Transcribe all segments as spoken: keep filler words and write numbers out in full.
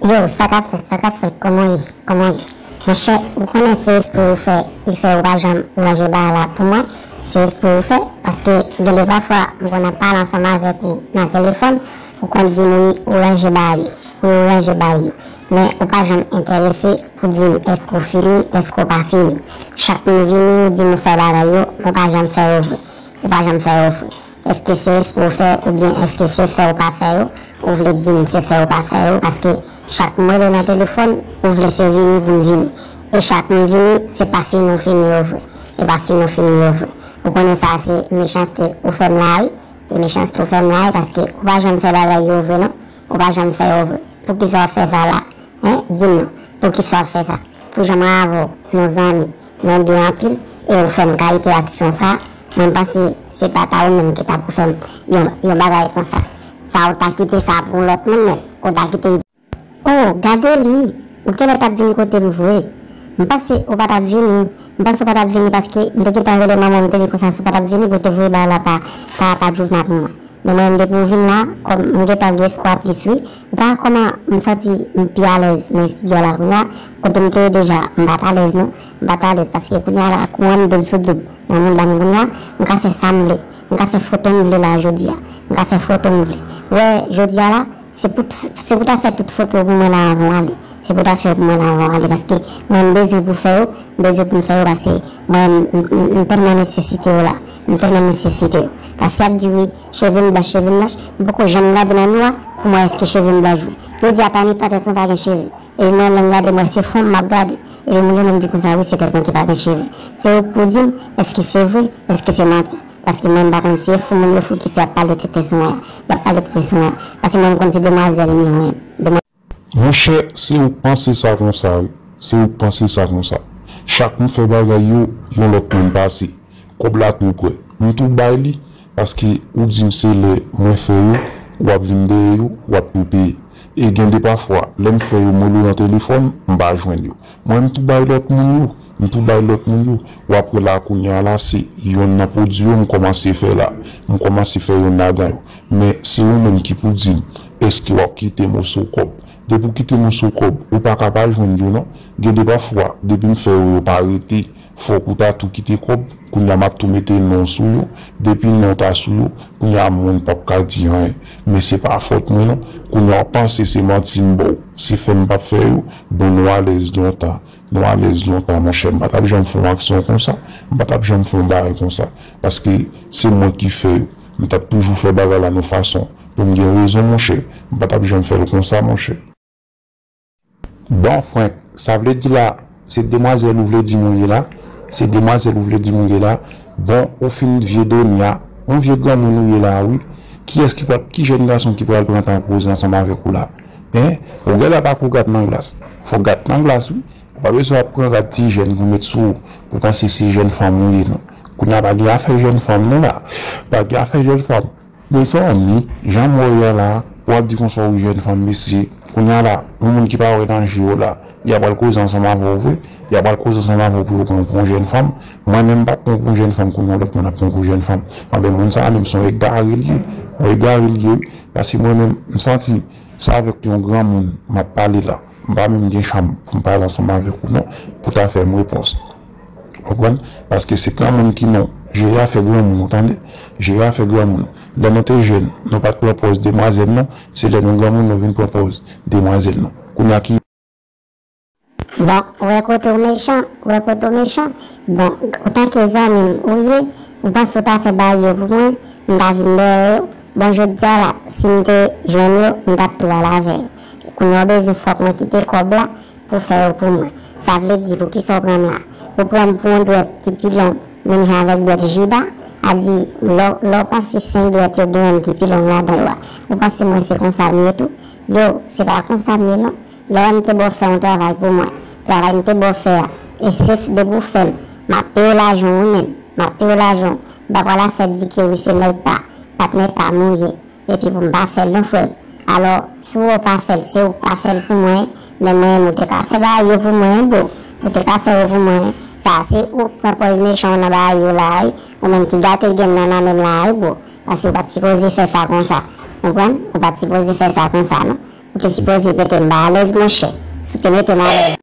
Yo, sa k ap fèt, sa k ap fèt, kòman w ye, kòman w ye? Monchè, ou konnen se espre ou fè, ki fè ou pa janm ranje bagay la pou mwen, se espre ou fè, paske gen de pafwa, m konn ap pale ansanm avèk ou nan telefòn, ou konn di m wi, ou ranje bagay yo, wi, ou ranje bagay yo, men ou pa janm enterese pou di m èske ou fini, èske ou pa fini. Chak m vini, ou di m ou fè bagay yo, men ou pa janm fè yo vre, ou pa janm fè yo vre. Èske se espre ou fè oubyen èske se fè ou pa fè yo? Ou vle di m se fè ou pa fè yo? Paske chak m rele w nan telefòn, ou vle se vini pou m vini. E chak m vini, se pa fini ou fini yo vre. E pa fini ou fini yo vre. Ou konnen sa se mechanste ou fè m la wi. E mechanste ou fè m la wi paske ou pa janm fè bagay yo vre non. Ou pa janm fè yo vre. Poukisa w ap fè sa la? Hein? Di m non. Poukisa w ap fè sa? Pou jan mwen avè w, nou zanmi, nou byen anpil, e ou fè m kalite aksyon sa, mwen m panse se pa ta ou menm ki ta pou fè m yon, yon bagay konsa. Sa ou ta kite sa pou yon lòt moun menm, ou ta kite. Oh, gade li! Ou genlè t ap vin kote m vre. M panse ou pa t ap vini, m panse ou pa t ap vini paske m te gentan rele manman m, m te di konsa si w pa t ap vini pou w te voye bagay la pa, pa, pa Djouvna pou mwen. Men mwen menm depi w vin la, kòm m gentan gen espwa plis wi. Ou pa wè kòman m santi m pi alèz nan estidyo a la kounye a, kote m te ye deja, m pa t alèz non, m pa t alèz paske kounye a la kouran m doub sou doub nan mouda m kounye a, m ka fè sa m vle, m ka fè foto m vle la jodi a, m ka fè foto m vle. Ou wè jodi a la, se pou, se pou ta fè tout foto pou mwen la avan w ale. Se pou ta fè yo pou mwen la avan w ale, paske mwen m bezwen pou fè yo, m bezwen pou m fè yo, paske mwen m, m, m, m tèlman nesesite yo la, m tèlman nesesite yo. Paske y ap di wi, cheve m blanch, cheve m blanch, m poko janm gade nan miwa pou m wè èske cheve m blanch vre. Yo di a pa ni tan tèt mwen pa gen cheve, epi mwen lè m gade m wè se fon m m ap gade, epi moun yo menm di konsa wi se tèt mwen ki pa gen cheve. Se ou k pou di m èske se vre, èske se manti, paske mwen m pa konn si se fou moun yo fou ki fè y ap pale tenten sou mwen, y ap pale tenten sou mwen, paske mwen m konn se demwazèl m ye mwen, demwazèl. Monchè, se ou k panse sa konsa wi. Se ou k panse sa konsa. Chak m fè bagay yo, yon lòt moun pase. Kòb la tou prè. M tou bay li, paske ou di m se lè mwen fè yo, w ap vin dèyè yo, w ap tou peye. E gen de pafwa, lè m fè yo m rele w nan telefòn, m pa jwenn yo. Mwen m tou bay lòt moun yo, m tou bay lòt moun yo. W ap wè la kounye a la se yonn nan pwodui yo m kòmanse fè la. M kòmanse fè yonn ladan yo. Men se ou menm ki pou di m, èske w ap kite moso kòb? Depi w kite moso kòb, ou pa ka pa jwenn yo non. Gen de pafwa, depi m fè yo, yo pa rete, fòk ou ta tou kite kòb, kounye a m ap tou mete non sou yo, depi non ta sou yo, kounye a moun p ap ka di anyen. Men se pa fòt mwen non, kounye a w panse se manti m ba w, se fè m p ap fè yo, bon nou alèz lontan. Nou alèz lontan monchè, m pa t ap janm fè yon aksyon konsa, m pa t ap janm fè yon bagay konsa, paske se mwen ki fè yo, m t ap toujou fè bagay la yon fason pou m gen rezon monchè, m pa t ap janm fè l konsa monchè. Bon frenk, sa vle di la, se demwazèl ou vle di m ou ye la, se demwazèl ou vle di m ou ye la, bon ou fin vye Donya, yon vye granmoun ou ye la wi, kiyès ki pral, ki jèn gason ki pral pran tan koze ansanm avèk ou la? Hein? Ou genlè pa ko gat nan glas, fò gat nan glas wi. Ou pa bezwen ap pran rad ti jèn pou met sou ou, pou panse se jèn fanm ou ye non. Kounye a pa gen afè jèn fanm non la. Pa gen afè jèn fanm. Mezanmi, jan m wè w ye a la, w ap di konsa w jèn fanm mesye. Kounye a la, yon moun ki pa wè nan je w la, y a pral koze ansanm avè w vre, y a pral koze ansanm avè w pou yo pran w pou yon jèn fanm. Mwen menm m p ap pran w pou yon jèn fanm kounye a w lòt moun ap pran w pou jèn fanm. Anben moun sa a menm se yon egare l ye, yon egare l ye wi. Paske mwen menm, m santi se avèk yon granmoun m ap pale la. M pa menm gen chanm pou m pale ansanm avèk ou non, pou ta fè m repons. Ou konprann? Paske se granmoun ki non. Jere afè granmoun ou tande. Jere afè granmoun. Lè nou te jèn, nou pa t pran pòz demwazèl non. Se lè nou granmoun nou vin pran pòz demwazèl non. Kounye a ki. Bon, ou wè kote w mechan, ou wè kote w mechan. Bon, antanke zanmi m ou ye, ou panse w ta fè bagay yo pou mwen, m ta vin dèyè yo. Bon, jodi a la, si m te jwenn yo, m t ap tou al avè yo. Kounye a w bezwen fòk mwen kite kòb la pou w fè yo pou mwen. Sa vle di poukisa w pran m la? Ou pran m pou yon dwèt ki pi long, menm jan avèk dwèt Jida? A di, lè w, lè w panse senk dwèt yo gen yonn ki pi long ladan yo a, ou panse mwen se konsa m ye tou? Yo, se pa konsa m ye non. Lè w wè m te ba w fè yon travay pou mwen, travay m te ba w fè a, e se depi w fè l, m ap peye w lajan w wi menm, m ap peye w lajan w. M pa pral a fè di ke wi se nèg pa, patnè pa m ou ye, epi pou m pa fè l non frè m. Alò, si w wè w pa fè l, se ou k pa fè l pou mwen, men mwen menm ou te ka fè bagay yo pou mwen wi bro, ou te ka fè yo pou mwen wi. Sa a se ou k pran pòz mechan w nan bagay yo la a wi, ou menm ki gate grenn nan nan men m la a wi bro, paske ou pa t sipoze fè sa konsa, konprann? Ou pa t sipoze fè sa konsa non. Ou te sipoze mete m pa alèz, monchè. Si w te mete m alèz.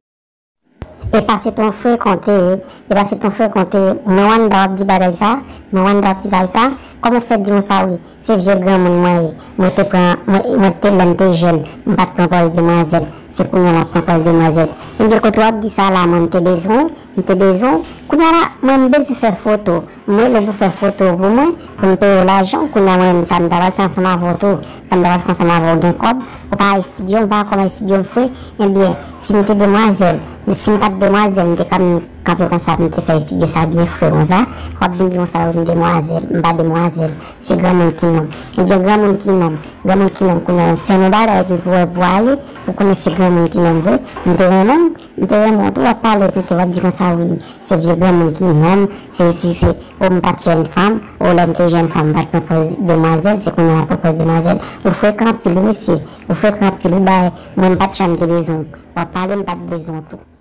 Epa se t on frekan w te ye, epa se t on frekan w te ye. Mwen Wanda w ap di bagay sa, mwen Wanda w ap di bagay sa. Kòman w fè di konsa wi? Se vye granmoun mwen ye. Mwen te pran, mwen, mwen te, lè m te jèn, m pa t pran pòz demwazèl. Se kounye a m ap pran pòz demwazèl. Ebyen, kote w ap di sa la, mwen m te bezwen w, m te bezwen w. Kounye a la, mwen m bezwen fè foto. Mwen rele w pou fè foto pou mwen, pou m peye w lajan, kounye a mwen menm sa m ta pral fè ansanm avè w tou. Sa m ta pral fè ansanm avè w gen kòb, ou pa estidye w, m pa wè kòman estidye w fre. Ebyen, si m te demwazèl, si m pa t demwazèl, m te ka menm kanpe konsa pou m te fè estidye sa byen fre konsa. W ap vin di konsa wi m demwazèl, m pa demwazèl. Se granmoun ki nonm. Ebyen, granmoun ki nonm. Granmoun ki nonm, kounye a, fè nou bagay epi pou wè pou ale, pou konnen se granmoun ki nonm vre. M te renmen w, m te renmen w tou, w ap pale tenten, w ap di konsa wi, se vye granmoun ki nonm, se, se, se, o m pa t jèn fanm, o lè m te jèn fanm, m pa t pran pòz demwazèl, se kounye a m ap pran pòz demwazèl. Ou frekan anpil wi mesye, ou frekan anpil wi bay, mwen m pa t janm te bezwen w, w ap pale m pa t bezwen w tou.